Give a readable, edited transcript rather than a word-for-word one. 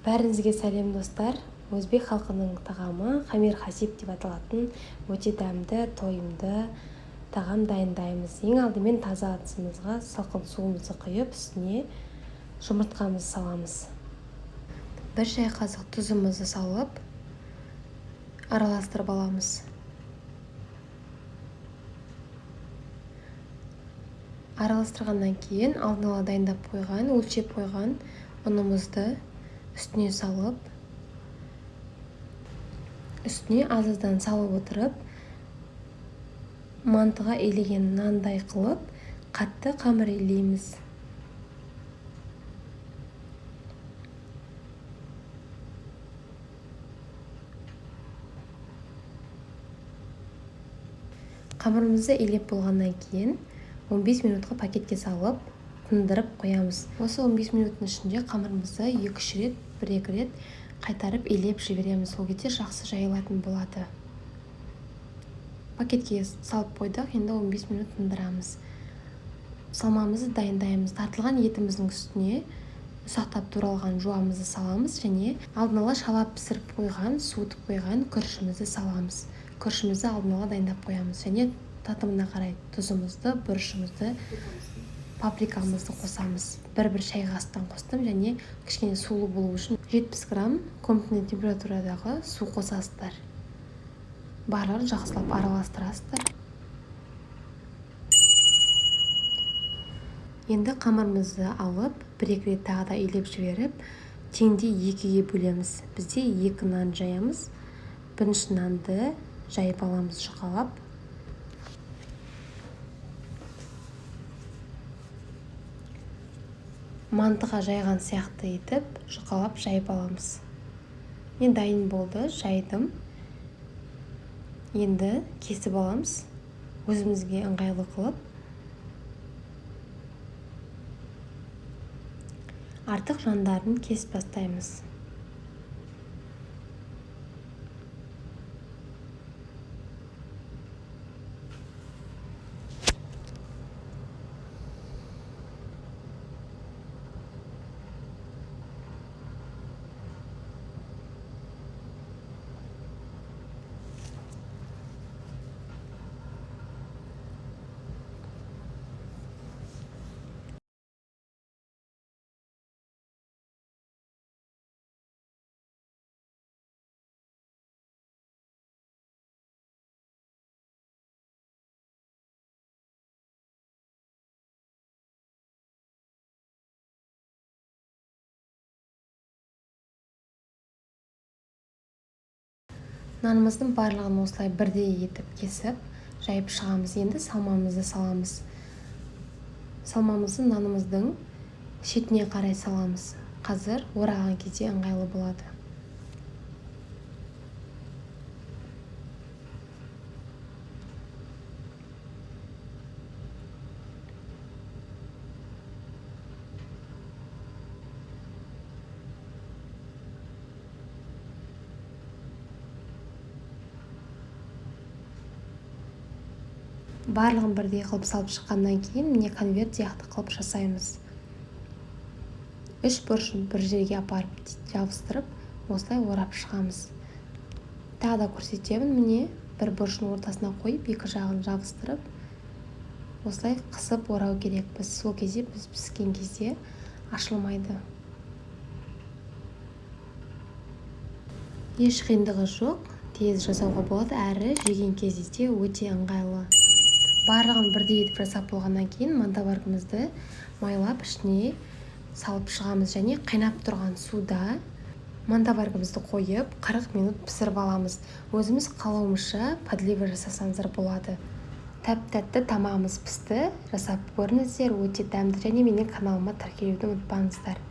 Бәріңізге сәлем, достар! Өзбек халқының тағамы хамир хасиб деп аталатын өте дәмді, тойымды тағам дайындаймыз. Ең алдымен таза ыдысымызға салқын суымызды құйып, үстіне жұмыртқамызды саламыз. 1 шай қасық тұзымызды салып, араластырып аламыз. Араластырғаннан кейін алдын ала дайындап қойған, өлшеп қойған ұнымызды үстіне салып, үстіне аз-аздан салып отырып, мантыға илеген нандай қылып, қатты қамыр илейміз. Қамырымызды илеп болғаннан кейін 15 минутқа пакетке салып, тындырып қоямыз. Осы 15 минуттың ішінде қамырымызды екі-үш рет, бір-екі рет қайтарып илеп жібереміз. Сол кезде жақсы жайылатын болады. Пакетке салып қойдық, енді 15 минут тындырамыз. Салмамызды дайындаймыз. Тартылған етіміздің үстіне ұсақтап туралған жуамызды саламыз және алдын ала шалап пісіріп қойған, суытып қойған күрішімізді саламыз. Күрішімізді алдын ала дайындап қоямыз және татымына қарай тұзымызды, бұрышымызды, паприкамызды қосамыз. Бір-бір шай қасықтан қостым және кішкене сулы болу үшін 70 грамм комнатный температурадағы су қосасыздар. Барлығын жақсылап араластырасыздар. Енді қамырымызды алып, бір-екі рет тағы да илеп жіберіп, теңдей екіге бөлеміз. Бізде 2 нан жаямыз. Бірінші нанды жайып аламыз жұқалап. Мантыға жайған сияқты етіп, жұқалап жайып аламыз. Мен дайын болды, жайдым. Енді кесіп аламыз, өзімізге ыңғайлы қылып. Артық жандарын кесіп тастаймыз. Нанымыздың барлығын осылай бірдей етіп кесіп, жайып шығамыз. Енді салмамызды саламыз. Салмамызды нанымыздың шетіне қарай саламыз. Қазір ораған кезде ыңғайлы болады. Барлығын бірдей қылып салып шыққаннан кейін міне конверт сияқты қылып жасаймыз. Үш бұрышын бір жерге апарып жабыстырып, осылай орап шығамыз. Тағы да көрсетемін, міне бір бұрышын ортасына қойып, екі жағын жабыстырып, осылай қысып орау керекпіз. Сол кезде біз піскен кезде ашылмайды. Еш қиындығы жоқ, тез жасауға болады, әрі жеген кезде өте ыңғайлы. Барлығын бірдей етіп жасап болғаннан кейін мантоваркамызды майлап ішіне салып шығамыз және қайнап тұрған суда мантоваркамызды қойып 40 минут пісіріп аламыз. Өзіміз қалауымызша подлива жасасаңыздар болады. Тәп-тәтті тамағымыз пісті. Жасап көріңіздер, өте дәмді және менің каналыма тіркелуді ұмытпаңыздар.